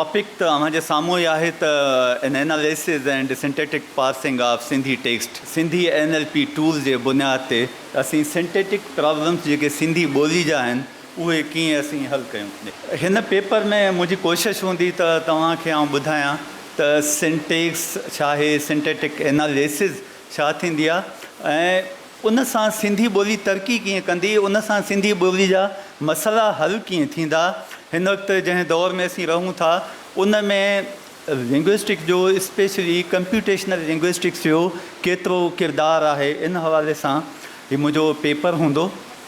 Topic ته اوهان جي سامهون ئي آهي ته an analysis and syntactic parsing of Sindhi text, Sindhi N L P tool جي بنياد تي اسين سنٽيٽڪ پرابلمس جيڪي سنڌي ٻولي جا آهن اهي ڪيئن اسين حل ڪيون. هن پيپر ۾ منهنجي ڪوشش هوندي ته توهان کي آئون ٻڌايان ته سنٽيڪس ڇا آهي، سنٽيٽڪ ايناليسز ڇا ٿيندي آهي ۽ ان سان سنڌي ٻولي ترقي ڪيئن ڪندي، ان سان سنڌي ٻولي جا مسئلا حل ڪيئن ٿيندا. هن وقت جنهن دور ۾ اسين رهون ٿا ان ۾ لنگوئسٽڪس جو اسپيشلي ڪمپيوٽيشنل لنگوئسٽڪس جو ڪيترو ڪردار آهي ان حوالي سان هي منهنجو پيپر هوندو.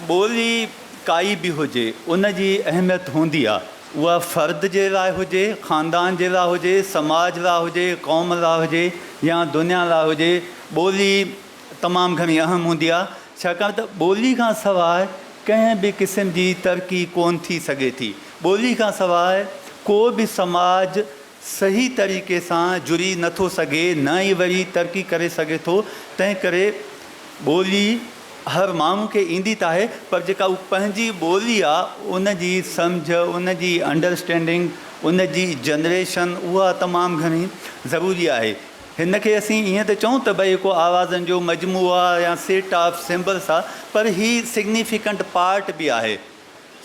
ٻولي ڪائي به هجي ان جي اهميت هوندي آ. اها فرد جي لاء هجي، خاندان جي لاء هجي، سماج لاء هجي، قوم لاء هجي يا دنيا لاء هجي ٻولي تمام گهڻي اهم هوندي آهي، ڇاڪاڻ ته ٻولي کان سواء ڪنهن به قسم جي ترقي ڪونه ٿي سگهي ٿي. ٻولي کان سواء ڪو به سماج صحيح طريقي سان جڙي نه ٿو سگهي نه ئي وري ترقي ڪري سگهي ٿو. تنهن ڪري ٻولي هر ماڻهو کي ايندي ته آهي پر جيڪا هو پنهنجي ٻولي آهي ان جي سمجهه، ان جي انڊرسٽينڊنگ، ان جي جنريشن اها تمام گهڻي ضروري آهي. هن کي اسين ائين ته چئون ته ڀئي ڪو آوازن جو مجموعو آ يا سيٽ آف سمبلس آ پر هي سگنيفيڪنٽ پارٽ به آهي.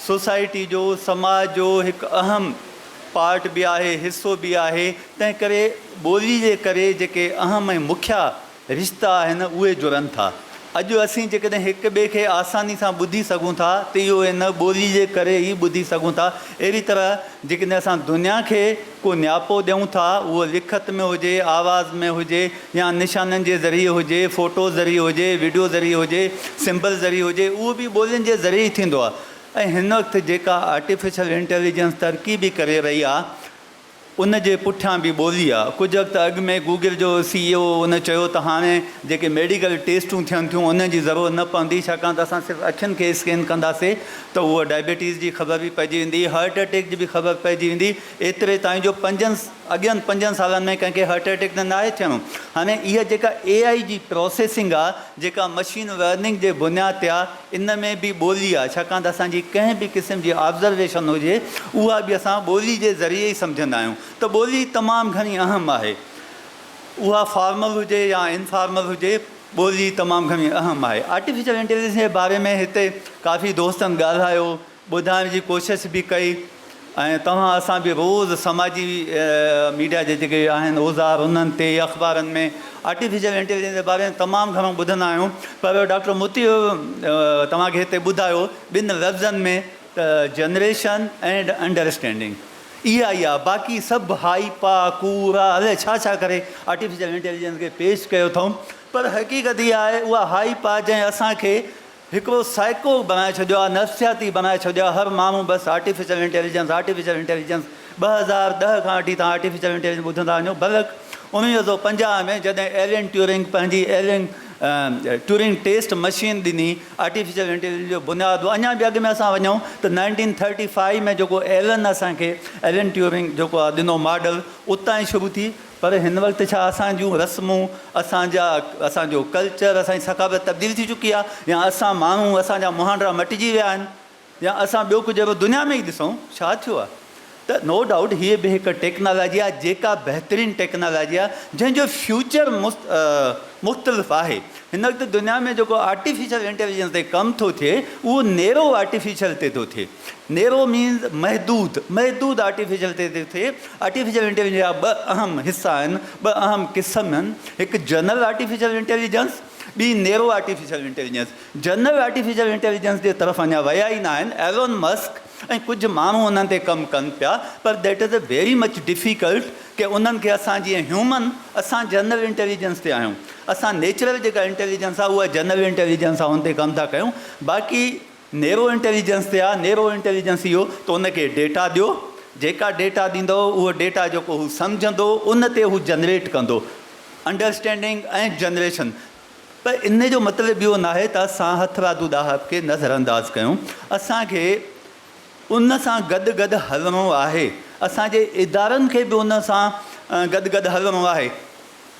سوسائٽي جو، سماج جو هڪ اهم پارٽ به آهي، حصو به آهي. تنهن ڪري ٻولي جي ڪري جيڪي اهم ۽ مکيه رشتا آهن اهي جڙن ٿا. اڄ اسين جيڪڏهن هڪ ٻئي کي آساني سان ٻڌي سگهون ٿا ته اهو ان ٻولي جي ڪري ئي ٻڌي سگهون ٿا. اهڙي طرح جيڪڏهن اسان دنيا کي ڪو نياپو ڏيون ٿا اهو لکت ۾ هجي، آواز ۾ هجي يا نشانن جي ذريعي هجي، فوٽو ذريعي هجي، وڊيو ذريعي هجي، سمبل ذريعي هجي اهو به ٻولين جي ذريعي ئي ٿيندو آهي ۽ هن وقت جيڪا آرٽيفيشل انٽيليجنس ترقي به ڪري رهي آهي ان جي پٺيان به ٻولي آ. ڪجهه وقت اڳ ۾ گوگل جو سي اي او ان چيو ته هاڻي جيڪي ميڊيڪل ٽيسٽون ٿين ٿيون انهن جي ضرورت نه پوندي ڇاڪاڻ ته اسان صرف اکين کي اسڪين ڪنداسي ته اهو ڊائبيٽيز جي خبر به پئجي ويندي، هارٽ اٽيڪ جي به خبر پئجي ويندي ايتري تائين جو پنجن اڳين پنجن سالن ۾ ڪنهن کي هارٽ اٽيڪ ته ناهي ٿيڻو. هاڻي اها جيڪا اي آء جي پراسيسنگ آ جيڪا مشين لرننگ جي بنياد تي آ ان ۾ به ٻولي آهي، ڇاڪاڻ ته اسان جي ڪنهن به قسم جي آبزرويشن هجي، اها به اسان ٻولي جي ذريعي ئي سمجهندا آهيون ته ٻولي تمام گهڻي اهم آهي. اها فارمل هجي يا انفارمل هجي، ٻولي تمام گهڻي اهم آهي. آرٽيفيشل انٽيليجنس جي باري ۾ هتي ڪافي دوستن ڳالهايو. ٻڌائڻ جي ڪوشش به ڪئي ۽ توهان اسان به روز سماجي ميڊيا جي جيڪي آهن اوزار انهن تي اخبارن ۾ آرٽيفيشل انٽيليجنس جي باري ۾ تمام گهڻو ٻڌندا آهيون پر ڊاڪٽر مطيع توهان کي هتي ٻڌايو ٻن لفظن ۾ ته جنريشن اينڊ انڊرسٽينڊنگ اها ئي آهي باقي سڀ هائپ آ ڪوڙ آ الائي ڇا ڇا ڪري آرٽيفيشل انٽيليجنس کي پيش ڪيو اٿئون پر حقيقت اها آهي اها هائپ آ جنهن اسان کي هڪڙو سائيڪو بڻائي ڇڏيو آهي، نفسياتي بڻائي ڇڏيو آهي، هر ماڻهو بس آرٽيفيشل انٽيليجنس، آرٽيفيشل انٽيليجنس، 2010 کان وٺي توهان آرٽيفيشل انٽيليجنس ٻڌندا وڃو، بلڪ 1950 ۾ جڏهن ايلن ٽيورنگ پنهنجي ايلن ٽيورنگ ٽيسٽ مشين ڏني، آرٽيفيشل انٽيليجنس جو بنياد هو، اڃا به اڳ ۾ اسان وڃون ته نائنٽين ٿرٽي فائيو ۾ جيڪو ايلن اسان کي ايلن ٽيورنگ جيڪو آهي ڏنو ماڊل اتان ئي شروع ٿي. پر هن وقت ڇا اسان جون رسمون، اسان جا اسان جو ڪلچر، اسان جي ثقافت تبديل ٿي چڪي آهي يا اسان ماڻهو اسان جا مهانڊا مٽجي ويا آهن يا اسان ٻيو ڪجهه اهڙو دنيا ۾ ئي ڏسون ڇا ٿيو آهي ته نو ڊائوٽ هيء به هڪ ٽيڪنالاجي آهي جيڪا بهترين ٽيڪنالاجي آهي جنهن جو فيوچر مختلف آهي هن وقت دنيا ۾ جيڪو آرٽيفيشل انٽيليجنس تي ڪم ٿو ٿئي اهو نيرو آرٽيفيشل تي ٿو ٿئي نيرو مينز محدود، محدود آرٽيفيشل تي ٿو ٿئي. آرٽيفيشل انٽيليجنس جا ٻه اهم حصا آهن، ٻه اهم قسم آهن، هڪ جنرل آرٽيفيشل انٽيليجنس، ٻي narrow artificial intelligence. General artificial intelligence جي طرف اڃا ويا ئي نه آهن، ايلون مسڪ ۽ ڪجهه ماڻهو انهن تي ڪم ڪن پيا، پر that is a very much difficult ڪي انهن کي اسان جيئن هيومن اسان جنرل انٽيليجنس تي آهيون، اسان نيچرل جيڪا انٽيليجنس آهي اها جنرل انٽيليجنس آهي ان تي ڪم ٿا ڪيون، باقي نيرو انٽيليجنس تي آ، نيرو انٽيليجنس اهو ته ان کي ڊيٽا ڏيو، جيڪا ڊيٽا ڏيندؤ اهو ڊيٽا جيڪو هو سمجهندو ان تي هو جنريٽ ڪندو، انڊرسٽينڊنگ ۽ جنريشن. پر ان جو مطلب اهو ناهي ته اسان هٿرادو ڏاهپ کي نظرانداز ڪيون، اسان کي ان سان گڏ گڏ هلڻو آهي، اسان جي ادارن کي به ان سان گڏ گڏ هلڻو آهي.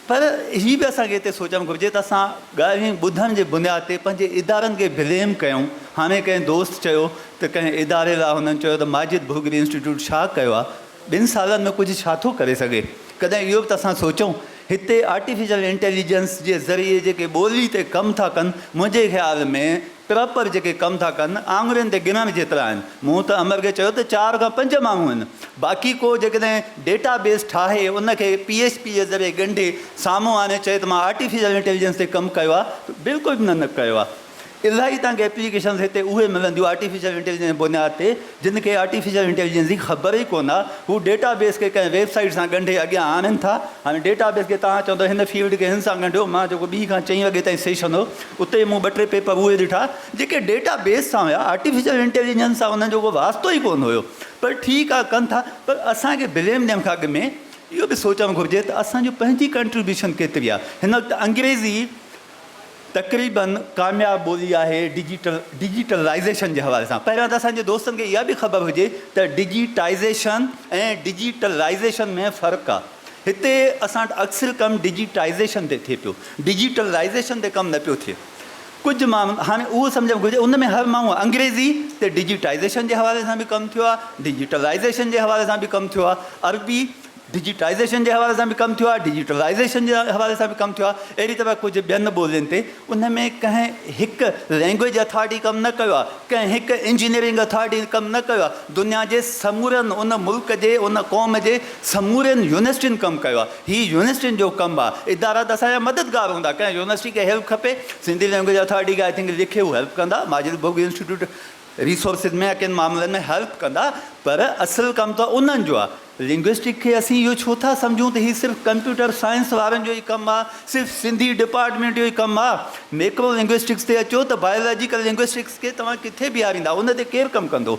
پر هي به اسان کي هتي سوچڻ گهرجي ته اسان ڳالهين ٻڌڻ جي بنياد تي پنهنجي ادارن کي بليم ڪيون. هاڻي ڪنهن دوست چيو ته ڪنهن اداري لاء هنن چيو ته ماجد ڀوڳري انسٽيٽيوٽ ڇا ڪيو آهي؟ ٻن سالن ۾ ڪجهه ڇا ٿو ڪري سگهي؟ ڪڏهن اهو به ته اسان سوچون. هتي آرٽيفيشل انٽيليجنس جي ذريعي جيڪي ٻولي تي ڪم ٿا ڪن، منهنجي خيال ۾ پراپر جيڪي ڪم ٿا ڪن، آڱرين تي ڳڻڻ جيترا آهن. مون ته امر کي چيو ته چار کان پنج ماڻهو آهن. باقي ڪو جيڪڏهن ڊيٽا بيس ٺاهي ان کي پي ايڇ پي جي ذريعي ڳنڍي سامهون آڻي چئي ته مان آرٽيفيشل انٽيليجنس تي ڪم ڪيو آهي ته بلڪل به نه ڪيو آهي. الاهي توهان کي ايپليڪيشنز هتي اهي ملنديون آرٽيفيشل انٽيليجنس جي بنياد تي جن کي آرٽيفيشل انٽيليجنس جي خبر ئي ڪونه آهي. هو ڊيٽا بيس کي ڪنهن ويب سائيٽ سان ڳنڍي اڳيان آڻين ٿا. هاڻي ڊيٽا بيس کي توهان چوندو هن فيلڊ کي هن سان ڳنڍيو. مان جيڪو ٻي کان چئين وڳي تائين سيشن هو اتي مون ٻه ٽي پيپر اهي ڏٺا جيڪي ڊيٽا بيس سان هيا آرٽيفيشل انٽيليجنس سان انهن جو ڪو واسطو ئي ڪونه هيو. پر ٺيڪ آهي ڪن ٿا پر اسان کي بليم ڏيڻ کان اڳ ۾ اهو به سوچڻ گهرجي ته اسان جو پنهنجي ڪنٽريبيوشن ڪيتري آهي. هن وقت انگريزي تقريبن ڪامياب ٻولي آهي ڊجيٽل ڊجيٽلائيزيشن جي حوالي سان پهريان ته اسان جي دوستن کي اها به خبر هجي ته ڊجيٽائيزيشن ۽ ڊجيٽلائيزيشن ۾ فرق آهي هتي اسان وٽ اڪثر ڪم ڊجيٽائيزيشن تي ٿئي پيو ڊجيٽلائيزيشن تي ڪم نه پيو ٿئي ڪجهه ماڻهن هاڻي اهو سمجهڻ گهرجي ان ۾ هر ماڻهو انگريزي تي ڊجيٽائيزيشن جي حوالي سان به ڪم ٿيو آهي ڊجيٽلائيزيشن جي حوالي سان به ڪم ٿيو آهي عربي ڊجيٽائيزيشن جي حوالي سان به ڪم ٿيو آهي، ڊجيٽلائيزيشن جي حوالي سان به ڪم ٿيو آهي، اهڙي طرح ڪجهه ٻين ٻولين تي ان ۾ ڪنهن هڪ لينگويج اٿارٽي ڪم نه ڪيو آهي، ڪنهن هڪ انجنيئرنگ اٿارٽي ڪم نه ڪيو آهي، دنيا جي سمورن ان ملڪ جي ان قوم جي سمورين يونيورسٽين ڪم ڪيو آهي، هي يونيورسٽين جو ڪم آهي، ادارا ته اسان جا مددگار هوندا، ڪنهن يونيورسٽي کي هيلپ کپي، سنڌي لينگويج اٿارٽي کي I think لکي هو هيلپ ڪندا، ماجد ڀوڳ انسٽيٽيوٽ ريسورسز ۾ يا ڪن معاملن ۾ هيلپ ڪندا پر اصل ڪم ته انهن جو آهي. لنگوئسٽڪ کي اسين اهو ڇو ٿا سمجهون ته هي صرف ڪمپيوٽر سائنس وارن جو ئي ڪم آهي، صرف سنڌي ڊپارٽمينٽ جو ئي ڪم آهي. ميڪرو لنگوئسٽڪس تي اچو ته بايولاجيڪل لنگوئسٽڪس کي توهان ڪٿي بيهاريندا ان تي ڪير ڪم ڪندو؟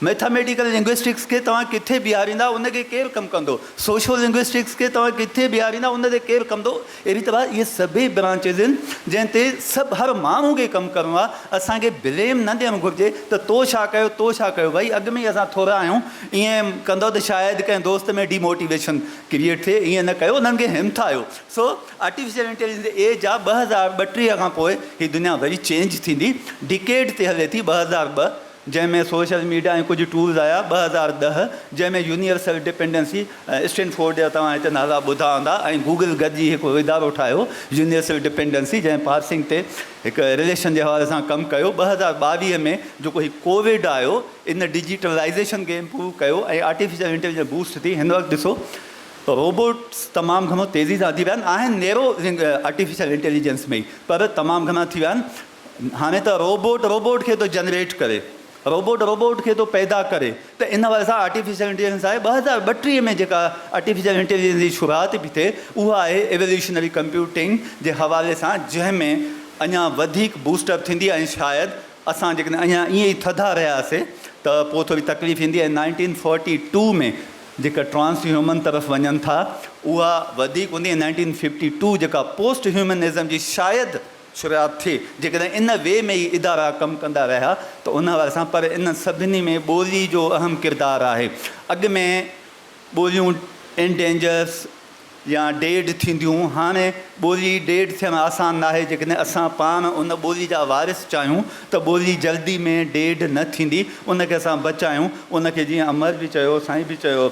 ميٿاميٽيڪل لنگوئسٽڪس کي توهان ڪٿي بيهاريندا ان کي ڪير ڪم ڪندو؟ سوشو لنگوئسٽڪس کي توهان ڪٿي بيهاريندا ان تي ڪير ڪم ڪندو؟ اهڙي طرح اهي سڀئي برانچز آهن جنهن تي سڀ هر ماڻهو کي ڪم ڪرڻو آهي اسان کي بليم نه ڏيڻ گهرجي ته تو ڇا ڪيو تو ڇا ڪيو ڀائي اڳ ۾ ئي اسان ٿورا آهيون ائين ڪندو ته شايد ڪنهن دوست ۾ ڊي موٽيويشن ڪريئيٽ ٿئي ائين نه ڪيو انهن کي همٿايو سو آرٽيفيشل انٽيليجنس جي ايج آهي 2032 کان پوء هي دنيا وري چينج ٿيندي ڊڪيڊ تي هلي ٿي 2002 جنهن ۾ سوشل ميڊيا ۽ ڪجهه ٽولز آيا، 2010 جنهن ۾ يونيورسل ڊپينڊنسي، اسٽينفورڊ جا توهان هتي نالا ٻڌا هوندا، ۽ گوگل گڏجي هڪ ادارو ٺاهيو يونيورسل ڊپينڊنسي جنهن پارسنگ تي هڪ رليشن جي حوالي سان ڪم ڪيو، 2022 ۾ جيڪو هي ڪووڊ آيو ان ڊجيٽلائيزيشن کي امپروو ڪيو ۽ آرٽيفيشل انٽيليجنس بوسٽ ٿي، هن وقت ڏسو روبوٽس تمام گهڻو تيزي سان وڌي ويا آهن، آهن نيرو آرٽيفيشل انٽيليجنس ۾ ئي پر تمام گهڻا ٿي ويا آهن. هاڻي ته روبوٽ روبوٽ کي ٿو جنريٽ ڪري، روبوٽ روبوٽ کي ٿو پيدا ڪري ته ان حوالي سان آرٽيفيشل انٽيليجنس آهي. 2032 ۾ جيڪا آرٽيفيشل انٽيليجنس جي شروعات پئي ٿئي اها آهي ايوليوشنري ڪمپيوٽنگ جي حوالي سان جنهن ۾ اڃا وڌيڪ بوسٽ اپ ٿيندي ۽ شايد اسان جيڪڏهن اڃا ائين ئي ٿڌا رهياسي ته پوء ٿوري تڪليف ايندي ۽ نائنٽين فورٽي ٽو ۾ جيڪا ٽرانس هيومن طرف وڃن ٿا اها وڌيڪ هوندي ۽ نائنٽين ففٽي ٽو جيڪا پوسٽ هيومنزم جي شايد شروعات ٿئي، جيڪڏهن ان وي ۾ ئي ادارا ڪم ڪندا رهيا ته ان حوالي سان پر انهن سڀني ۾ ٻولي جو اهم ڪردار آهي. اڳ ۾ ٻوليون انڊينجرس يا ڊيڊ ٿينديون، هاڻي ٻولي ڊيڊ ٿيڻ آسان ناهي، جيڪڏهن اسان پاڻ ان ٻولي جا وارث چاهيون ته ٻولي جلدي ۾ ڊيڊ نه ٿيندي، ان کي اسان بچايون، ان کي جيئن امر به چيو، سائين به چيو.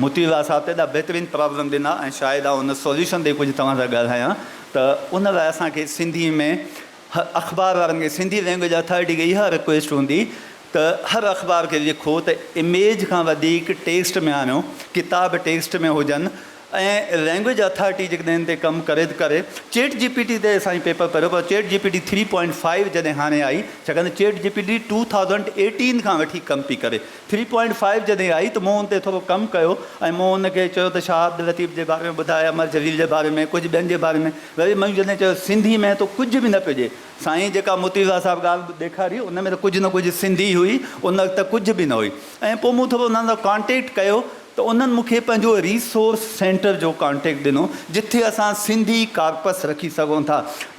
مطيع الله صاحب ته ايڏا بهترين پرابلم ڏنا ۽ شايد آئون ان سوليوشن تي ڪجهه توهان سان ڳالهايان ته ان لاء اسان کي سنڌي ۾ اخبار وارن کي سنڌي لينگويج اٿارٽي کي اها رڪويسٽ هوندي ته هر اخبار کي لکو ته اميج کان وڌيڪ ٽيڪسٽ ۾ آڻيو ڪتاب ٽيڪسٽ ۾ هجن ۽ لينگويج اٿارٽي جيڪڏهن ان تي ڪم ڪري ته ڪري. چيٽ جي پي ٽي تي سائين پيپر پڙهيو پر چيٽ جي پي ٽي ٿري پوائنٽ فائيو جڏهن هاڻي آئي ڇاڪاڻ ته چيٽ جي پي ٽي 2018 کان وٺي ڪم پئي ڪري ٿري پوائنٽ فائيو جڏهن آئي ته مون ان تي ٿورو ڪم ڪيو ۽ مون ان کي چيو ته شاهه عبداللطيف جي باري ۾ ٻڌاء امر جليل جي باري ۾ ڪجهه ٻين جي باري ۾ وري مون جڏهن چيو سنڌي ۾ ته ڪجهه به نه پيو ڏئي سائين جيڪا مطيع الله صاحب ڳالهه ڏيکاري ان ۾ ته ڪجهه نه ڪجهه سنڌي هئي ان وقت ته ڪجهه به نه هئي ۽ پوء مون ٿورو انهن سان ڪانٽيڪٽ ڪيو ته انهن مون کي پنهنجو ريسورس سينٽر جو ڪانٽيڪٽ ڏنو جتي اسان سنڌي ڪارپس رکي سگهون ٿا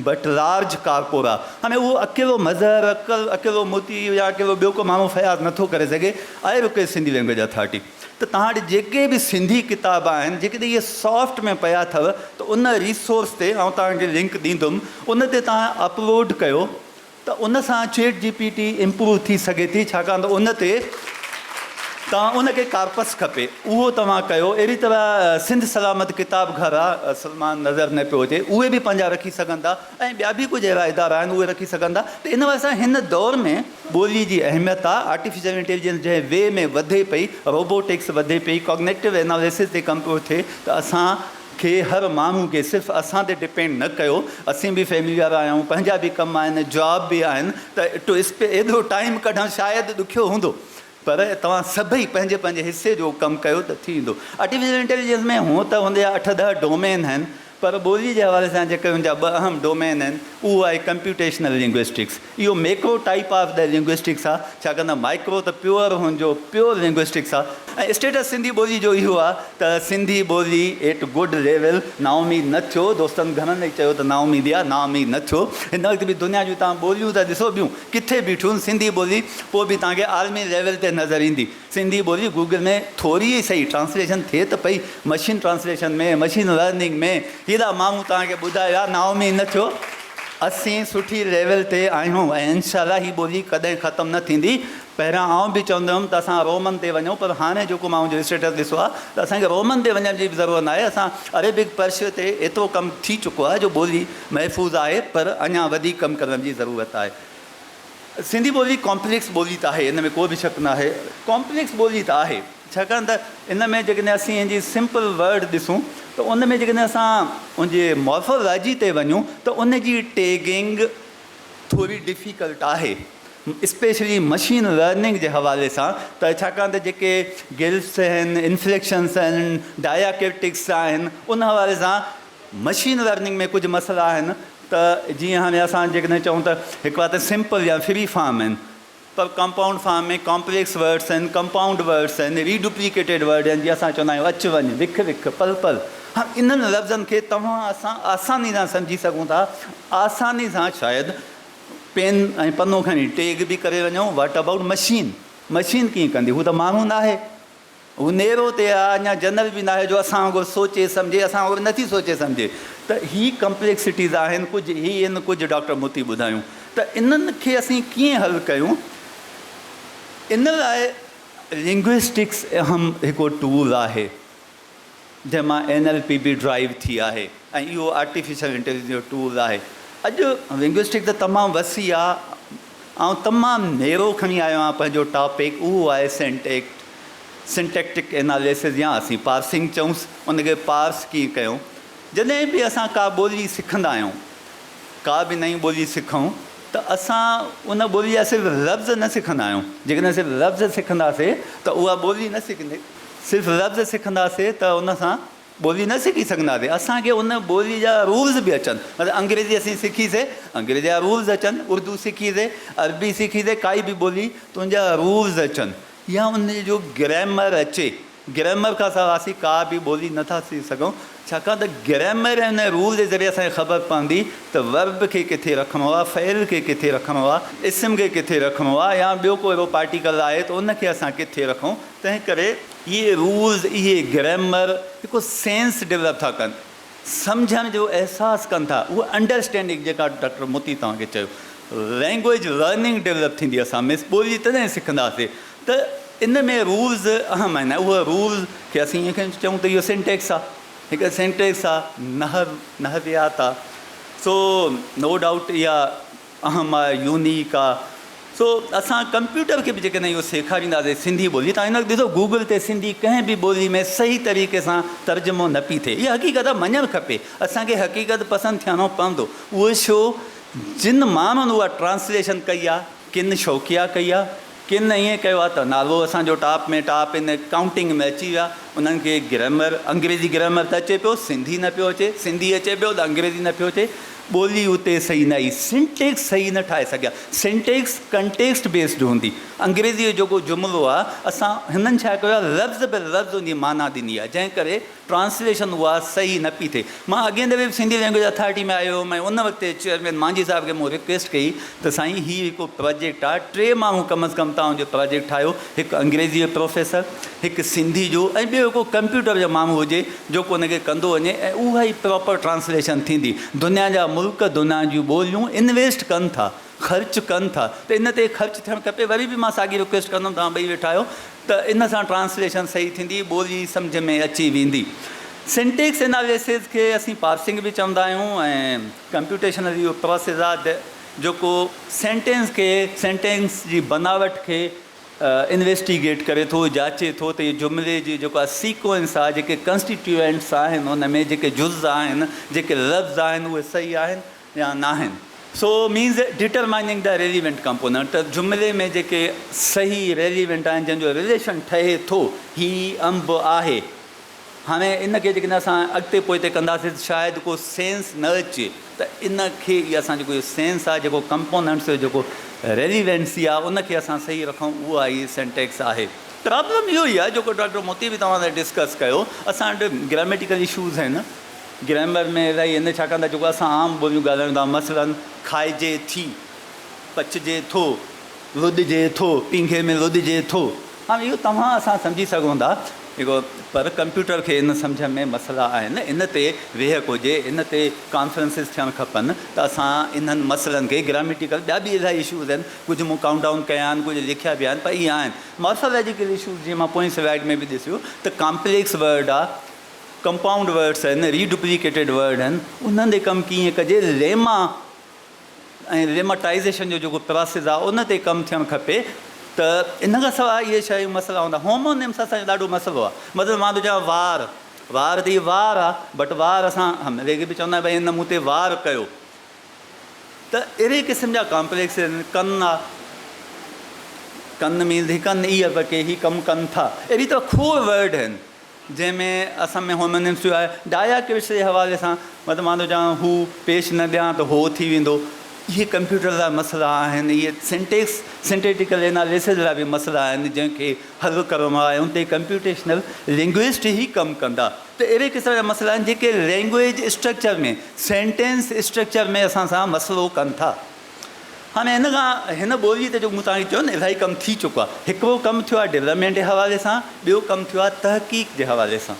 بٽ لارج ڪارپورا هاڻي اهو اڪيلو مظهر اڪيلو مطيع يا اڪيلو ٻيو ڪو ماڻهو فياض نٿو ڪري سگهي I request Sindhi language authority ته توهان وٽ جيڪي به سنڌي ڪتاب آهن جيڪڏهن اهي سافٽ ۾ پيا اٿو ته ان ريسورس تي آئون توهان کي لنڪ ڏيندم ان تي توهان اپلوڊ ڪيو ته ان سان chat G P T improve ٿي سگهي ٿي ڇاڪاڻ ته ان تي توهان ان کي ڪارپس کپي اهو توهان ڪيو اهڙي طرح سنڌ سلامت ڪتاب گهر آ سلمان نظر نه پيو اچي اهي به پنهنجا رکي سگهن ٿا ۽ ٻيا به ڪجهه اهڙا ادارا آهن اهي رکي سگهن ٿا ته ان وجه سان هن دور ۾ ٻولي جي اهميت آ آرٽيفيشل انٽيليجنس جنهن وي ۾ وڌي پئي روبوٽڪس وڌي پئي ڪاگنيٽو ايناليسس تي ڪم پيو ٿئي ته اسان کي هر ماڻهو کي صرف اسان تي ڊپينڊ نه ڪيو اسين به فيملي وارا آهيون پنهنجا به ڪم آهن جاب به آهن ته ٽو ايڏو ٽائيم ڪڍڻ شايد ڏکيو هوندو پر توهان سڀئي پنهنجي پنهنجي حصي جو ڪم ڪيو ته ٿي ويندو. آرٽيفيشل انٽيليجنس ۾ هونء ته هن جا اٺ ڏهه ڊومين آهن پر ٻولي جي حوالي سان جيڪي هن جا ٻه اهم ڊومين آهن اهو آهي ڪمپيوٽيشنل لنگوئسٽڪس اهو macro type of the linguistics آهي ڇاڪاڻ ته مائڪرو ته پيور هن جو پيور لنگوئسٽڪس آهي ۽ اسٽيٽس سنڌي ٻولي جو اهو آهي ته سنڌي ٻولي ايٽ گڊ ليول نااميد نه ٿيو دوستن گهڻن ئي چيو ته نااميدي آهي نااميد نه ٿيو هن وقت به دنيا جون توهان ٻوليون ٿا ڏسو ٻيون ڪٿي بيٺيون سنڌي ٻولي پوء به توهان کي عالمي ليول تي نظر ايندي. سنڌي ٻولي گوگل ۾ ٿوري ئي سهي ٽرانسليشن ٿئي ته پئي مشين ٽرانسليشن ۾ مشين لرننگ ۾ هيڏا ماڻهو توهان کي ٻڌايو آهي نااميد نه ٿيو اسين سٺي ليول تي آهيون ۽ انشاء الله هي ٻولي ڪڏهن ختم نه ٿيندي. پهريان آئون به چوندو هيم ته اسان رومن تي وڃون پر هاڻي جيڪو مان جو اسٽيٽس ڏسو آهي ته اسان کي رومن تي وڃڻ جي به ضرورت ناهي اسان عريبڪ پرشيو تي ايترو ڪم ٿي چڪو آهي جو ٻولي محفوظ آهي پر اڃا وڌيڪ ڪم ڪرڻ جي ضرورت آهي. سنڌي ٻولي ڪامپليڪس ٻولي ته آهي ان ۾ ڪو به شڪ ناهي. ڪامپليڪس ٻولي ته آهي ڇاڪاڻ ته ان ۾ جيڪڏهن اسين ان جي سمپل ورڊ ڏسون ته ان ۾ جيڪڏهن اسان ان جي مارفولاجي تي وڃون ته ان جي ٽيگنگ ٿوري ڊفيڪلٽ آهي اسپيشلي مشين لرننگ جي حوالي سان ته ڇاڪاڻ ته جيڪي گلفس آهن انفليڪشنس آهن ڊاياڪرٽڪس آهن ان حوالي سان مشين لرننگ ۾ ڪجهه مسئلا آهن ته جيئن هاڻي اسان جيڪڏهن چئون ته هڪ بار ته سمپل يا فري فارم آهن پر ڪمپائونڊ فارم ۾ ڪامپليڪس ورڊس آهن، ڪمپائونڊ ورڊس آهن، ري ڊپليڪيٽيڊ ورڊ آهن جيئن اسان چوندا آهيون اچ وڃ، وک وک، پل پل هاڻ انهن لفظن کي توهان اسان آساني سان سمجهي سگهون ٿا آساني سان شايد پين ۽ پنو کڻي ٽيگ به ڪري وڃون واٽ ابائوٽ مشين مشين ڪيئن ڪندي هو ته ماڻهو ناهي. هو نيرو تي آ، اڃا جنرل به ناهي جو اسان وانگر سوچي سمجهي، اسان وانگر نٿي سوچي سمجهي ته هي ڪمپليڪسٽيز آهن، ڪجهه هي آهن، ڪجهه ڊاڪٽر موتي ٻڌايون ته انهن کي اسين ڪيئن حل ڪيون، ان لاء لنگوئسٽڪس اهم هڪو ٽول آهي، جنهن مان اين ايل پي به ڊرائيو ٿي آهي ۽ اهو آرٽيفيشل انٽيليجنس جو ٽول آهي. اڄ لنگوئسٽڪس ته تمام وسيع آ، آئون تمام نيرو کڻي آيو آهيان پنهنجو ٽاپڪ اهو آهي سينٽيڪٽ Syntactic Analysis يا اسين پارسنگ چئونس ان کي پارس ڪيئن ڪيون جڏهن به اسان ڪا ٻولي سکندا آهيون ڪا به نئين ٻولي سکون ته اسان ان ٻولي جا صرف لفظ نه سکندا آهيون جيڪڏهن صرف لفظ سکنداسي ته اها ٻولي نه سکندي صرف لفظ سکنداسي ته ان سان ٻولي نه سکي سگهنداسين، اسان کي ان ٻولي جا رولز به اچن، مثلا انگريزي اسين سکي سي انگريزي جا رولز اچن، اردو سکي سي، عربي سکي سي، ڪائي به ٻولي ته ان جا رولز اچن يا ان جو گرامر اچي، گرامر کان سواء اسين ڪا به ٻولي نه ٿا سکي سگهون، ڇاڪاڻ ته گرامر ۽ ان رول جي ذريعي اسان کي خبر پوندي ته ورب کي ڪٿي رکڻو آهي، فعل کي ڪٿي رکڻو آهي، اسم کي ڪٿي رکڻو آهي يا ٻيو ڪو اهڙو پارٽيڪل آهي ته ان کي اسان ڪٿي رکون، تنهن ڪري اهي رولز، اهي گرامر هڪ سينس ڊولپ ٿا ڪن، سمجهڻ جو احساس ڪن ٿا، اها انڊرسٽينڊنگ جيڪا ڊاڪٽر موتي توهان کي چيو، لينگويج لرننگ ڊولپ ٿيندي اسان ۾ ٻولي تڏهن سکنداسين ته ان ۾ رولز اهم آهن ۽ اهي رولز کي اسين ائين کڻي چئون ته اهو سينٽيڪس آهي، هڪ سينٽيڪس آهي، نحو، نحويات آهي، سو نو ڊائوٽ اها اهم آ يونيڪ آ سو اسان ڪمپيوٽر کي به جيڪڏهن اهو سيکارينداسين سنڌي ٻولي تان هن وقت ڏسو گوگل تي سنڌي ڪنهن به ٻولي ۾ صحيح طريقي سان ترجمو نه پي ٿئي اها حقيقت آ مڃڻ کپي اسان کي حقيقت پسند ٿيڻو پوندو اهو شو جن ماڻهن اها ٽرانسليشن ڪئي آ ڪن شوقيا ڪئي آ ڪن ائين ڪيو آ ته نالو اسان جو ٽاپ ۾ ٽاپ ان ڪائونٽنگ ۾ اچي ويا انهن کي گرامر انگريزي گرامر ته اچي پيو سنڌي نه پيو اچي سنڌي اچي پيو ته انگريزي نه پيو اچي ٻولي اتي صحيح نه آئي سنٽيڪس صحيح نه ٺاهي سگهيا سنٽيڪس ڪنٽيڪسٽ بيسڊ هوندي انگريزي جو جيڪو جملو آ اسان هنن ڇا ڪيو آ لفظ به لفظ ان جي معنيٰ ڏني آ جنهن ڪري ٽرانسليشن اها صحيح نه پئي ٿئي. مان اڳئين دفعي به سنڌي لينگويج اٿارٽي ۾ آيو هيم ۽ ان وقت جي چيئرمين مانجهي صاحب کي مون رڪويسٽ ڪئي ته سائين هي هڪ پراجيڪٽ آهي ٽي ماڻهو ڪم از ڪم توهان جو پراجيڪٽ ٺاهيو هڪ انگريزي جو پروفيسر هڪ سنڌي جو ۽ ٻيو هڪ ڪمپيوٽر جو ماڻهو هجي جيڪو ان کي ڪندو وڃي ۽ اها ئي پراپر ٽرانسليشن ٿيندي. دنيا جا ملڪ دنيا جون ٻوليون انويسٽ ڪن ٿا خرچ ڪن ٿا ته ان تي خرچ ٿيڻ کپي وري به مان ساڳي رڪويسٽ ڪندم توهان ٻئي ويٺا آهيو ته ان سان ٽرانسليشن صحيح ٿيندي ٻولي سمجهه ۾ اچي ويندي سنٽيڪس اناليسز کي اسين پارسنگ به چوندا آهيون ۽ ڪمپيوٽيشنل اهو پراسيس آهي جيڪو سينٽينس کي سينٽينس جي بناوٽ کي انويسٽيگيٽ ڪري ٿو جاچي ٿو ته جملي جي جيڪا سيڪوئنس آهي جيڪي ڪنسٽيٽيوئنٽس آهن ان ۾ جيڪي جز آهن جيڪي لفظ آهن اهي صحيح آهن يا ناهن. So means determining the relevant component ته جملي ۾ جيڪي صحيح ريليونٽ آهن جنهن جو رليشن ٺهي ٿو هي انب آهي هاڻي ان کي جيڪڏهن اسان اڳتي پوئتي ڪنداسين ته شايد ڪو سينس نه اچي ته ان کي ئي اسان جيڪو اهو سينس آهي جيڪو ڪمپوننٽس جو جيڪو ريليونسي آهي ان کي اسان صحيح رکون اها ئي سينٽيڪس آهي. پرابلم اهو ئي آهي جيڪو ڊاڪٽر موتي به توهان سان ڊسڪس ڪيو اسان وٽ گراميٽيڪل اشوز آهن. گرامر ۾ الائي ان ڇاڪاڻ ته جيڪو اسان عام ٻوليون ڳالهايون ٿا مثلاً کائجي ٿي، پچجي ٿو، لڏجي ٿو، پينگهي ۾ لڏجي ٿو. هاڻ اهو توهان اسان سمجهي سگهون ٿا جيڪو پر ڪمپيوٽر کي ان سمجهه ۾ مسئلا آهن ان تي ويهڪ هجي ان تي ڪانفرنسز ٿيڻ کپن ته اسان انهن مسئلن کي گراميٽيڪل ٻيا به الائي اشوز آهن ڪجهه مون ڪائونٽ ڊائون ڪيا آهن ڪجهه لکيا به آهن پر اهي آهن مارفالاجيڪل اشوز جيئن مان پوئين سلائيڊ ۾ به ڏسيو ته ڪامپليڪس ورڊ آهي ڪمپائونڊ ورڊس آهن، ري ڊپليڪيٽيڊ ورڊ آهن، انهن تي ڪم ڪيئن ڪجي، ليما ۽ ليماٽائيزيشن جو جيڪو پراسيس آهي ان تي ڪم ٿيڻ کپي ته ان کان سواء اهي شيون مسئلا هوندا. هومونيمس اسان جو ڏاڍو مسئلو آهي. مطلب مان ٿو چوان وار، وار ته هي وار آهي بٽ وار اسان حملي کي به چوندا آهيون ڀئي هن مون تي وار ڪيو ته اهڙي قسم جا ڪامپليڪس آهن. ڪن آهي، ڪن مينز هي ڪن ايئر پر ڪي هي ڪم ڪن ٿا. اهڙي طرح کوڙ ورڊ آهن. جنهن ۾ اسان ۾ هومونيمس جو آهي. ڊاياڪرٽس جي حوالي سان مطلب مان ٿو چوان هو پيش نه ڏيان ته هو ٿي ويندو. اهي ڪمپيوٽر لاء مسئلا آهن. اهي سنٽيڪس، سنٽيٽيڪل ايناليسز لاء به مسئلا آهن جنهن کي حل ڪرڻو آهي ان تي ڪمپيوٽيشنل لنگوئسٽ ئي ڪم ڪندا. ته اهڙي قسم جا مسئلا آهن جيڪي لينگويج اسٽرڪچر ۾ سينٽينس اسٽرڪچر ۾ اسان سان مسئلو ڪن ٿا. هاڻي ان کان هن ٻولي تي جيڪو مون توهان کي چيو نه الاهي ڪم ٿي چڪو آهي. هڪڙو ڪم ٿيو آهي ڊولپمينٽ جي حوالي سان، ٻيو ڪم ٿيو آهي تحقيق جي حوالي سان.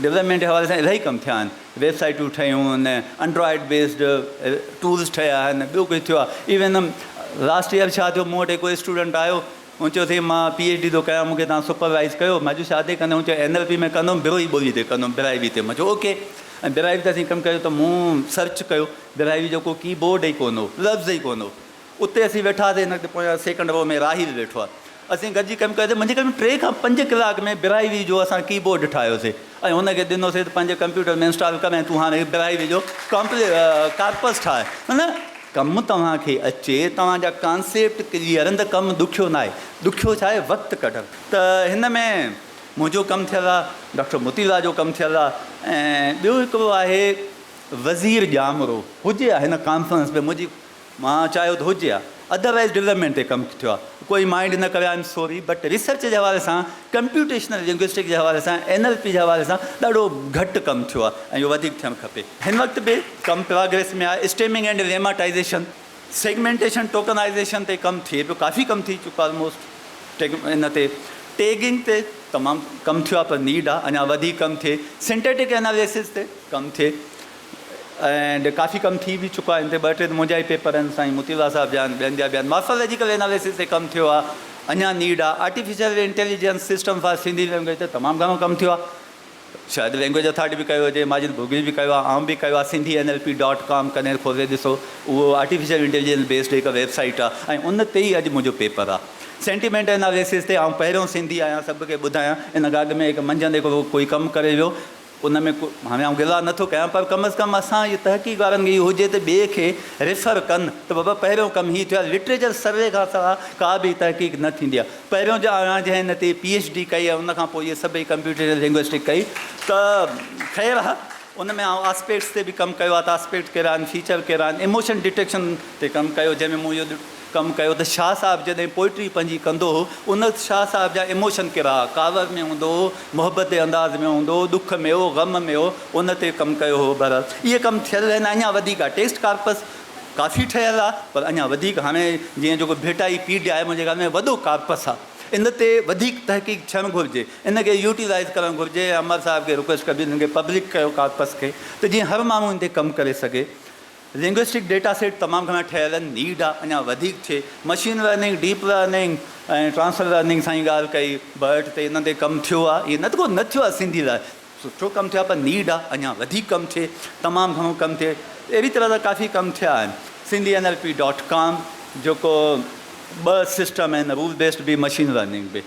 ڊولپمينٽ جي حوالي سان الاهي ڪم ٿيا آهن. ويب سائيٽون ٺهيون آهن، انڊرائيڊ بيسڊ ٽولز ٺهيا آهن، ٻيو ڪجهه ٿيو آهي. ايون لاسٽ ايئر ڇا ٿيو مون وٽ هڪ اسٽوڊنٽ آيو، هن چيو سائين مان پي ايڇ ڊي ٿو ڪيان مون کي توهان سپروائيز ڪيو. مان چيو ڇا تي ڪندين؟ هن چيو اين ايل پي ۾ ڪندم، بروهي ٻولي تي ڪندم، براهوي تي. مان چيو اوڪي ۽ براهوي تي اسين ڪم ڪيو ته مون سرچ ڪيو براهوي جو ڪو ڪي بورڊ ئي ڪونه هو، لفظ ئي ڪونه هو. اتي اسين ويٺاسين، هن پويان سيڪنڊ رو ۾ راحيل ويٺو آهي. اسين گڏجي ڪم ڪيوسين، منهنجي خيال ۾ ٽي کان پنج ڪلاڪ ۾ براهوي جو اسان ڪي بورڊ ٺاهيوسين ۽ هن کي ڏنوسين ته پنهنجي ڪمپيوٽر ۾ انسٽال ڪر ۽ تون هاڻي براهوي جو ڪارپس ٺاهه. معنيٰ ڪم توهان کي اچي، توهان جا ڪانسيپٽ ڪليئر آهن ته ڪم ڏکيو ناهي. ڏکيو ڇا آهي؟ وقت ڪڍڻ. ته هن ۾ منهنجو ڪم ٿيل آهي، ڊاڪٽر مطيع الله جو ڪم ٿيل آهي ۽ ٻيو هڪڙو آهي وزير ڄامڙو هجي ها هن ڪانفرنس ۾ منهنجي مان چاهيو ته هجي ها ادروائيز ڊولپمينٽ تي ڪم ٿيو آهي ڪوئي مائنڊ نه ڪري I am sorry but research جي حوالي سان ڪمپيوٽيشنل لنگوسٽڪ جي حوالي سان اين ايل پي جي حوالي سان ڏاڍو گهٽ ڪم ٿيو آهي ۽ اهو وڌيڪ ٿيڻ کپي هن وقت به ڪم پراگريس ۾ آهي stemming and lemmatization segmentation tokenization تي ڪم ٿئي پيو ڪافي ڪم ٿي چڪو آهي آلموسٽ ان تي ٽيگنگ تي تمام ڪم ٿيو آهي پر نيڊ آهي اڃا وڌيڪ ڪم ٿئي سنٽيٽڪ ايناليسز تي ڪم ٿئي اينڊ ڪافي ڪم ٿي به چڪو آهي ان تي ٻه ٽي ته منهنجا ئي پيپر آهن سائين مطيع الله صاحب جا آهن ٻين جا به آهن مارفالاجيڪل ايناليسز تي ڪم ٿيو آهي اڃا نيڊ آهي artificial intelligence system for Sindhi language تي تمام گهڻو ڪم ٿيو آهي شايد لينگويج اٿارٽي به ڪيو هجي ماجد ڀوڳي به ڪيو آهي آئون به ڪيو آهي Sindhi N L P dot com ڪڏهن کولي ڏسو اهو آرٽيفيشل انٽيليجنس بيسڊ هڪ ويب سائيٽ آهي ۽ ان تي ئي اڄ منهنجو پيپر آهي سينٽيمينٽ ايناليسز تي آئون پهريون سنڌي آهيان سڀ کي ٻڌايان ان کان اڳ ۾ هڪ منجهند هڪڙو ڪوئي ڪم ڪري ويو ان ۾ ڪو هاڻي آئون گلا نٿو ڪيان پر ڪم از ڪم اسان جي تحقيق وارن کي اهو هجي ته ٻئي کي ريفر ڪن ته بابا پهريون ڪم هي ٿيو آهي لٽريچر سروي کان سواء ڪا به تحقيق نه ٿيندي آهي پهريون جو آهيان جنهن هن تي پي ايڇ ڊي ڪئي ۽ ان کان پوء اهي سڀئي ڪمپيوٽيشنل لنگوئسٽڪ ڪئي ته خير آهي ان ۾ آئون آسپيڪٽس تي به ڪم ڪيو آهي ته آسپيڪٽ ڪهڙا آهن فيچر ڪهڙا آهن ايموشن ڊٽيڪشن تي ڪم ڪيو جنهن ۾ مون اهو ڪم ڪيو ته شاهه صاحب جڏهن پوئٽري پنهنجي ڪندو هو ان شاهه صاحب جا ايموشن ڪهڙا هئا ڪاوڙ ۾ هوندو هو محبت جي انداز ۾ هوندو هو ڏک ۾ هو غم ۾ هو ان تي ڪم ڪيو هو بهرحال اهي ڪم ٿيل آهن اڃا وڌيڪ آهي ٽيسٽ ڪارپس ڪافي ٺهيل آهي پر اڃا وڌيڪ هاڻي جيئن جيڪو ڀيٽائي پيڊ آهي منهنجي خيال ۾ وڏو ڪارپس آهي ان تي وڌيڪ تحقيق ٿيڻ گهرجي ان کي يوٽيلائز ڪرڻ گهرجي امر صاحب کي رڪويسٽ ڪبي ان کي پبلڪ ڪيو ڪارپس کي ته جيئن هر ماڻهو ان تي ڪم ڪري سگهي. لنگوئسٽڪ ڊيٽا سيٽ تمام گهڻا ٺهيل آهن، نيڊ آهي اڃا وڌيڪ ٿئي. Machine learning, deep learning ۽ transfer learning سان ئي ڳالهه ڪئي، برٽ تي انهن تي ڪم ٿيو آهي، ائين نه ته ڪو نه ٿيو آهي سنڌي لاء سٺو ڪم ٿيو آهي پر نيڊ آهي اڃا وڌيڪ ڪم ٿئي، تمام گهڻو ڪم ٿئي. اهڙي طرح سان ڪافي ڪم ٿيا آهن. Sindhi N L P dot com جيڪو ٻه سسٽم آهن رول بيسڊ به مشين لرننگ به.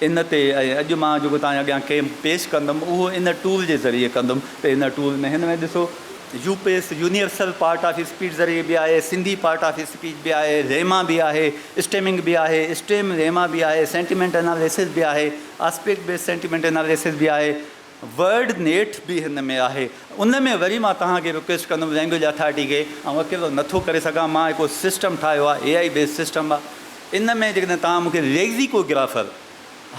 ان تي ۽ اڄ مان جيڪو توهان جي اڳيان ڪيم پيش ڪندم اهو ان ٽول جي ذريعي ڪندم ته ان ٽول ۾ هن ۾ ڏسو UPOS universal part of speech ذريعي به آهي سنڌي پارٽ آف اسپيچ به آهي ريما به آهي اسٽيمنگ به آهي اسٽيم ريما به آهي سينٽيمينٽ اناليسز به آهي آسپيڪٽ بيس سينٽيمينٽ اناليسز به آهي ورڊ نيٽ به هن ۾ آهي ان ۾ وري مان توهان کي رڪويسٽ ڪندم لينگويج اٿارٽي کي آئون اڪيلو نٿو ڪري سگهان مان هڪ سسٽم ٺاهيو آهي اي آئي بيس سسٽم آهي ان ۾ جيڪڏهن توهان مون کي ليگزيڪوگرافر،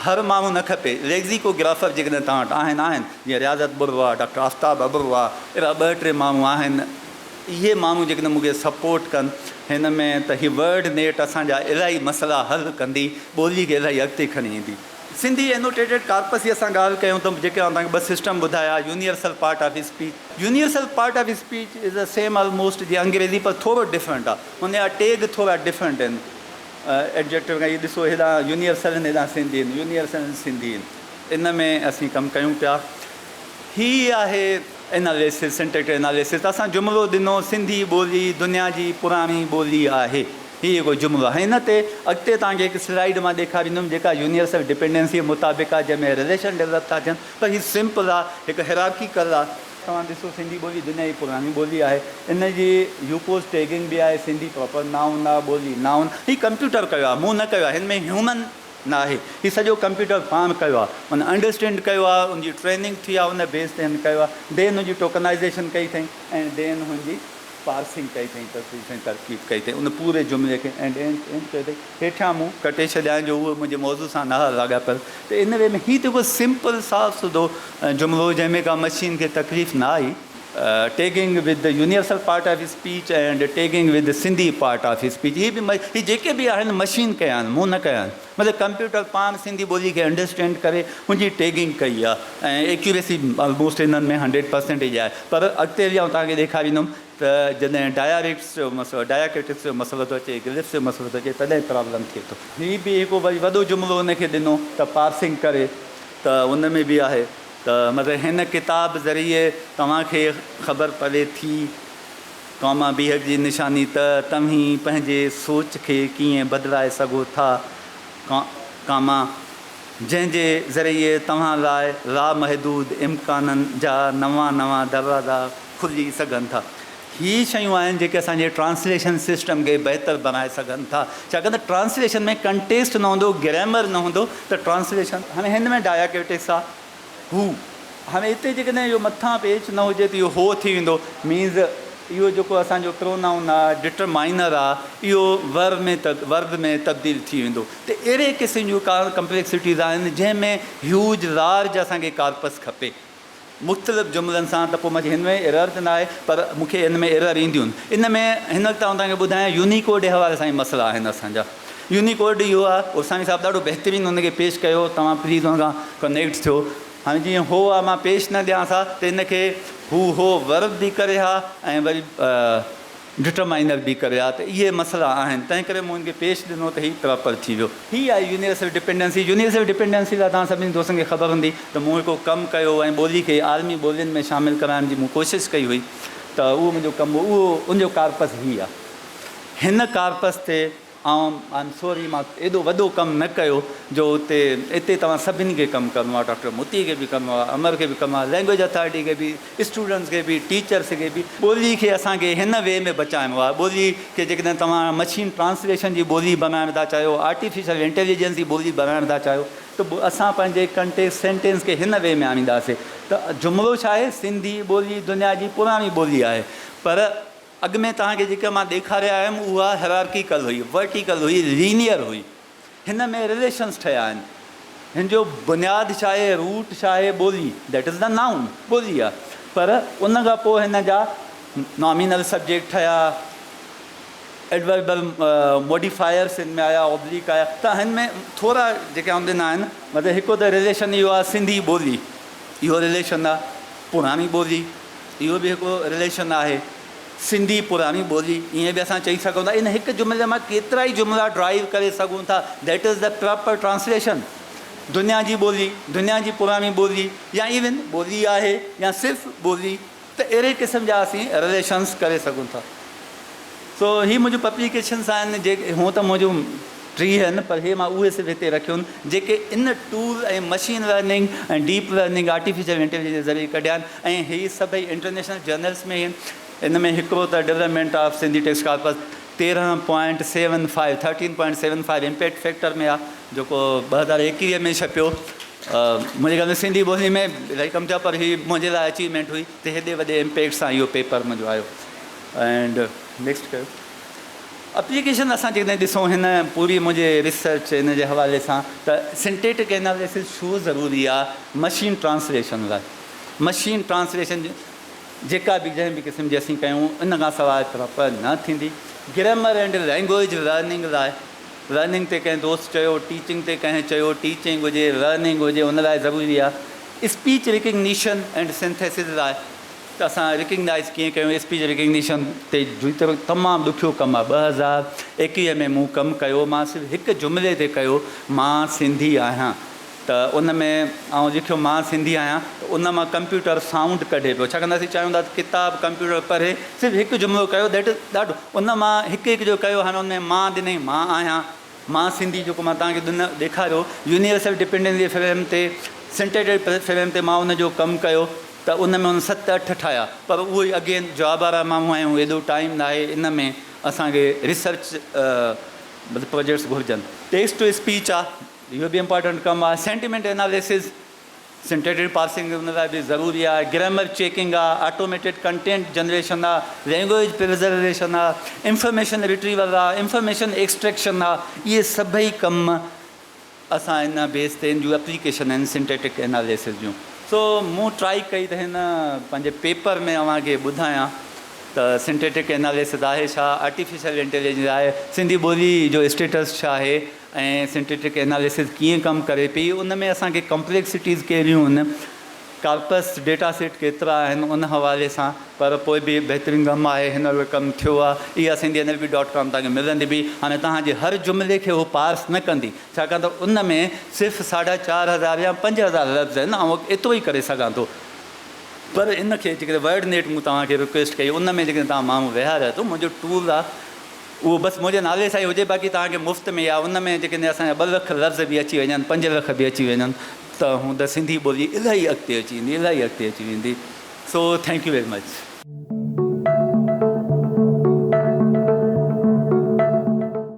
هر ماڻهو نه کپي، ليگزيڪوگرافر جيڪڏهن توهان وٽ آهن، آهن، جيئن رياضت ٻرڙو آهي، ڊاڪٽر آفتاب ابڙو آهي، اهڙا ٻه ٽي ماڻهو آهن، اهي ماڻهو جيڪڏهن مون کي سپورٽ ڪن هن ۾ ته هي ورڊ نيٽ اسان جا الاهي مسئلا حل ڪندي، ٻولي کي الاهي اڳتي کڻي ايندي. سنڌي اينوٽيٽيڊ ڪارپس جي اسان ڳالهه ڪيون ته جيڪي آئون توهان کي ٻه سسٽم ٻڌايا، universal part of speech, universal part of speech is the same almost جيئن انگريزي پر ٿورو ڊفرنٽ آهي. هن جا ٽيگ ٿورا ڊفرنٽ آهن ايڊجيڪٽو کان هي ڏسو هيڏانهن يونيورسل آهن هيڏانهن سنڌي آهن يونيورسل آهن سنڌي آهن ان ۾ اسين ڪم ڪيون پيا هي آهي اناليسس سنٽيڪٽ اناليسس ته اسان جملو ڏنو سنڌي ٻولي دنيا جي پراڻي ٻولي آهي هي هڪ جملو آهي هن تي اڳتي توهان کي هڪ سلائيڊ مان ڏيکاريندم جيڪا يونيورسل ڊپينڊنسي مطابق آهي جنهن ۾ رليشن ڊولپ ٿا ٿين پر هي سمپل آهي هڪ هيرارڪيڪل آهي توهان ڏسو سنڌي ٻولي دنيا جي پراڻي ٻولي آهي ان جي يوپوز ٽيگنگ به آهي سنڌي پراپر نائون آ ٻولي نائون هي ڪمپيوٽر ڪيو آ مون نه ڪيو آ هن ۾ هيومن نه آهي هي سڄو ڪمپيوٽر پاڻ ڪيو آ ان انڊرسٽينڊ ڪيو آ ان جي ٽريننگ ٿي آ ان بيس تي هن ڪيو آ دين ان جي ٽوڪنائيزيشن ڪئي اٿئي ۽ دين هن جي پارسنگ ڪئي اٿئي تصوير ۽ ترڪيب ڪئي اٿئي ان پوري جملي کي اينڊ اينڊ اينڊ ڪيو اٿئي هيٺيان مون ڪٽي ڇڏيا آهن جو اهي منهنجي موضوع سان نه ها لاڳاپيل ته ان وي ۾ هي ته هڪ سمپل صاف سڌو جملو هو جنهن ۾ ڪا مشين کي تڪليف نه آئي. Tagging with universal part of speech and tagging with Sindhi part of speech هي به هي جيڪي به آهن مشين ڪيا آهن مون نه ڪيا آهن مطلب ڪمپيوٽر پاڻ سنڌي ٻولي کي انڊرسٽينڊ ڪري ان جي ٽيگنگ ڪئي آهي ۽ ايڪيوريسي آلموسٽ انهن ۾ هنڊريڊ پرسنٽيج آهي پر اڳتي هلي آئون توهان کي ڏيکاريندم ته جڏهن ڊاياريڪٽس جو مسئلو، Diacritics، جو مسئلو ٿو اچي، گلفس جو مسئلو ٿو اچي تڏهن پرابلم ٿئي ٿو. هي به هڪ وري وڏو جملو ان کي ڏنو ته پارسنگ ڪري ته ان ۾ به آهي ته مطلب هن ڪتاب ذريعي توهان کي خبر پوي ٿي ڪاما بيهڪ جي نشاني ته توهين پنهنجي سوچ کي ڪيئن بدلائي سگهو ٿا ڪاما جنهن جي ذريعي توهان لاء لامحدود امڪانن جا نوان نوان دروازا کلي سگهن ٿا. هي شيون آهن جيڪي اسان جي ٽرانسليشن سسٽم کي بهتر بڻائي سگهن ٿا. ڇاڪاڻ ته ٽرانسليشن ۾ ڪنٽيسٽ نه هوندو، گرامر نه هوندو ته ٽرانسليشن هاڻي هن ۾ ڊاياڪرٽڪس آ هو هاڻي هتي جيڪڏهن اهو مٿان پيچ نه هجي ته اهو هو ٿي ويندو مينز اهو جيڪو اسان جو پرونائون آ ڊٽرمائنر آ اهو ور ۾ ورب ۾ تبديل ٿي ويندو ته اهڙي قسم جون ڪمپليڪسٽيز آهن جنهن ۾ هيوج لارج اسان کي ڪارپس کپي. مختلف جملن سان ته پوء مان چيو هن ۾ ايرر ته ناهي پر مون کي ان ۾ ايرر اينديون آهن. ان ۾ هن وقت آئون توهان کي ٻڌايان يونيڪوڊ جي حوالي سان ئي مسئلا آهن اسان جا. يونيڪوڊ اهو آهي عرساني صاحب ڏاڍو بهترين ان کي پيش ڪيو توهان پليز ان کان ڪنيڪٽ ٿيو. هاڻي جيئن هو آهي مان پيش نه ڏيانس ها ته ان کي هو هو ورب به ڪري ها ۽ وري ڊٽرمائنر به ڪري ها ته اهي مسئلا آهن تنهن ڪري مون ان کي پيش ڏنو ته هي پراپر ٿي ويو. هي آهي يونيورسل ڊپينڊنسي. يونيورسل ڊپينڊنسي لاء توهان سڀني دوستن کي خبر هوندي ته مون هڪ ڪم ڪيو هو ۽ ٻولي کي عالمي ٻولين ۾ شامل ڪرائڻ جي مون ڪوشش ڪئي هئي ته اهو منهنجو ڪم هو اهو ان جو ڪارپس هي آهي. هن ڪارپس تي آئون I am sorry مان ايڏو وڏو ڪم نه ڪيو جو اتي اتي توهان سڀني کي ڪم ڪرڻو آهي ڊاڪٽر مطيع کي به ڪرڻو آهي امر کي به ڪرڻو آهي لينگويج اٿارٽي کي به اسٽوڊنٽس کي به ٽيچرس کي به ٻولي کي اسان کي هن وي ۾ بچائڻو آهي ٻولي کي جيڪڏهن توهان مشين ٽرانسليشن جي ٻولي بڻائڻ ٿا چاهيو آرٽيفيشل انٽيليجنس جي ٻولي بڻائڻ ٿا چاهيو ته اسان پنهنجي ڪنٽيڪسٽ سينٽينس کي هن وي ۾ آڻينداسي ته جملو ڇا آهي سنڌي ٻولي دنيا جي پراڻي ٻولي آهي پر اڳ ۾ توهان کي جيڪا مان ڏيکاري آيم اها هيرارڪيڪل هئي، ورٽيڪل هئي، لينيئر هئي. هن ۾ رليشنز ٺهيا آهن. هن جو بنياد ڇا آهي، روٽ ڇا آهي، ٻولي، That is the noun، ٻولي آهي. پر ان کان پوء هن جا نامينل سبجيڪٽ ٺهيا، ايڊوربل موڊيفائرس هن ۾ آيا، اوبليڪ آيا. ته هن ۾ ٿورا جيڪي آئون ڏنا آهن، مطلب هڪ ته رليشن اهو آهي سنڌي ٻولي، اهو رليشن آهي، پراڻي ٻولي. اهو به هڪ رليشن آهي. سنڌي پراڻي ٻولي ائين به اسان چئي سگهون ٿا. ان هڪ جملي مان ڪيترائي جملا ڊرائيو ڪري سگهون ٿا. That is the proper translation. دنيا جي ٻولي، دنيا جي پراڻي ٻولي يا ايون ٻولي آهي يا صرف ٻولي ته اهڙي قسم جا اسين رليشنس ڪري سگهون ٿا. سو هي منهنجون پبليڪيشنس آهن جيڪي هونء ته منهنجون 30 آهن پر هي مان اهي صرف هتي رکيون آهن جيڪي ان tool ۽ machine learning ۽ deep learning artificial intelligence جي ذريعي ڪڍيا آهن ۽ هي سڀئي انٽرنيشنل جرنلس ۾ آهن. ان ۾ هڪڙو ته development of Sindhi text corpus تيرهن point seven five, 13.75، impact factor ۾ آهي جيڪو 2021 ۾ ڇپيو. منهنجي خيال ۾ سنڌي ٻولي ۾ الاهي ڪم ٿيا پر هي منهنجي لاء اچيومينٽ هئي ته هيڏي وڏي امپيڪٽ سان اهو پيپر منهنجو آيو. اينڊ نيڪسٽ ڪيو اپليڪيشن اسان جيڪڏهن ڏسون هن پوري منهنجي ريسرچ ان جي حوالي سان ته سنٽيٽڪ ايناليسس ڇو ضروري آهي مشين ٽرانسليشن لاء. مشين ٽرانسليشن جيڪا به جنهن به قسم جي اسين ڪيون ان کان سواء پراپر نه ٿيندي. گرامر اينڊ لينگويج لرننگ لاء لرننگ تي ڪنهن دوست چيو ٽيچنگ تي ڪنهن چيو ٽيچنگ هجي لرننگ هجي ان لاء ضروري آهي. اسپيچ ريڪگنيشن اينڊ سنٿيسز لاء ته اسان ريڪگنائيز ڪيئن ڪيون اسپيچ ريڪگنيشن تي جيترو تمام ڏکيو ڪم آهي 2021 ۾ مون ڪم ڪيو مان صرف هڪ جملي تي ڪيو مان سنڌي آهيان ته ان ۾ آئون لکيو مان سنڌي آهيان ته ان مان ڪمپيوٽر سائونڊ ڪڍي پيو ڇاڪاڻ ته اسين چاهيون ٿا ته ڪتاب ڪمپيوٽر پڙهي صرف هڪ جملو ڪيو that از ڏاڍو ان مان هڪ هڪ جو ڪيو هاڻي ان ۾ مان ڏنئي مان آهيان مان سنڌي جيڪو مان توهان کي ڏنو ڏيکاريو يونيورسل ڊپينڊنسي فريم تي سنٽيٽيڊ فريم تي مان ان جو ڪم ڪيو ته ان ۾ ان ست اٺ ٺاهيا پر اهو ئي اگين جاب وارا ماڻهو آهيون ايڏو ٽائيم ناهي ان ۾ اسان کي ريسرچ مطلب پروجيڪٽس گهرجن ٽيڪسٽ ٽو اسپيچ آ اهو به امپارٽنٽ ڪم آهي. سينٽيمينٽ ايناليسز، سنٽيٽڪ پارسنگ ان لاء به ضروري آهي. گرامر چيڪنگ آهي، آٽوميٽيڊ ڪنٽينٽ جنريشن آهي، لينگويج پرزرويشن آهي، انفارميشن ريٽريول آهي، انفارميشن ايڪسٽريڪشن آهي. اهي سڀئي ڪم اسان ان بيس تي ان جون اپليڪيشن آهن سنٽيٽڪ ايناليسز جون. سو مون ٽرائي ڪئي ته هن پنهنجي پيپر ۾ اوهان کي ٻڌايان ته سنٽيٽڪ ايناليسز آهي ڇا، آرٽيفيشل انٽيليجنس آهي، سنڌي ٻولي جو اسٽيٽس ڇا آهي، ۽ سنٽيٽڪ ايناليسز ڪيئن ڪم ڪري پئي، ان ۾ اسان کي ڪمپليڪسٽيز ڪهڙيون آهن، ڪارپس ڊيٽا سيٽ ڪيترا آهن ان حوالي سان پر پوء به بهترين ڪم آهي هن وقت ڪم ٿيو آهي اها Sindhi N L P dot com توهان کي ملندي به هاڻي توهان جي هر جملي کي هو پارس نه ڪندي ڇاڪاڻ ته ان ۾ صرف ساڍا چار هزار يا 5000 لفظ آهن آئون ايترو ئي ڪري سگهان ٿو پر ان کي جيڪڏهن ورڊ نيٽ مون توهان کي رڪويسٽ ڪئي ان ۾ جيڪڏهن توهان ماڻهو ويهاريا ته منهنجو ٽول آهي اهو بس منهنجي نالي سان ئي هجي باقي توهان کي مفت ۾ يا ان ۾ جيڪڏهن اسان جا ٻه لک لفظ به اچي وڃن پنج لک به اچي وڃن ته هوند سنڌي ٻولي الاهي اڳتي اچي ويندي الاهي اڳتي اچي ويندي so thank you very much.